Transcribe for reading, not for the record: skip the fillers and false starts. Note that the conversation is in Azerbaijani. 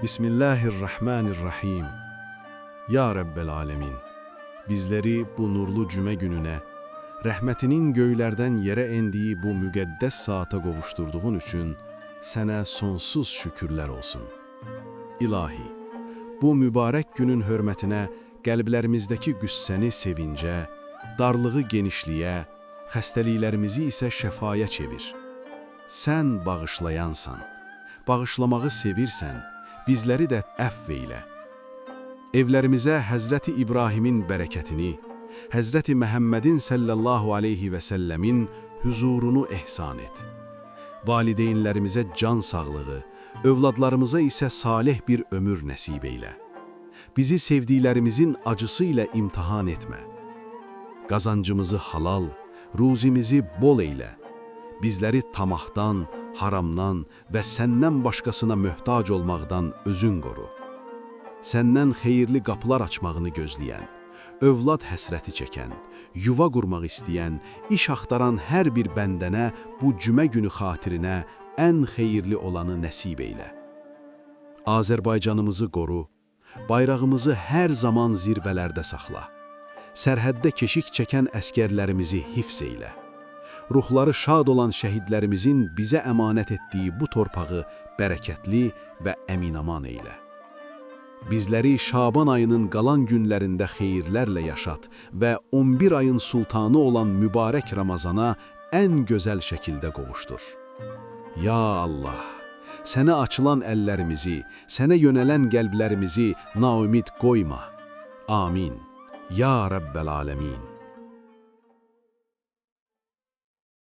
Bismillahirrahmanirrahim. Ya Rabbel Alemin. Bizleri bu nurlu cümə gününe, rəhmətinin göylərdən yerə endiyi bu müqəddəs saata qovuşturduğun üçün sənə sonsuz şükürlər olsun. İlahi, bu mübarək günün hörmətinə qəlblərimizdəki qüssəni sevincə, darlığı genişliyə, xəstəliklərimizi isə şəfaya çevir. Sən bağışlayansan, bağışlamağı sevirsən, bizləri də əfv eylə. Evlərimizə Həzrəti İbrahimin bərəkətini, Həzrəti Məhəmmədin sallallahu aleyhi və səlləmin huzurunu ehsan et. Valideynlərimizə can sağlığı, övladlarımıza isə salih bir ömür nəsib eylə. Bizi sevdiklərimizin acısı ilə imtihan etmə. Qazancımızı halal, ruzimizi bol eylə. Bizləri tamahdan, haramdan və səndən başqasına möhtac olmaqdan özün qoru. Səndən xeyirli qapılar açmağını gözləyən, övlad həsrəti çəkən, yuva qurmaq istəyən, iş axtaran hər bir bəndənə bu cümə günü xatirinə ən xeyirli olanı nəsib eylə. Azərbaycanımızı qoru, bayrağımızı hər zaman zirvələrdə saxla. Sərhəddə keşik çəkən əskərlərimizi hifz eylə. Ruhları şad olan şəhidlərimizin bizə əmanət etdiyi bu torpağı bərəkətli və əminaman eylə. Bizləri Şaban ayının qalan günlərində xeyirlərlə yaşat və 11 ayın sultanı olan mübarək Ramazana ən gözəl şəkildə qovuşdur. Ya Allah! Sənə açılan əllərimizi, sənə yönələn qəlblərimizi naümid qoyma. Amin. Ya Rəbbəl Aləmin.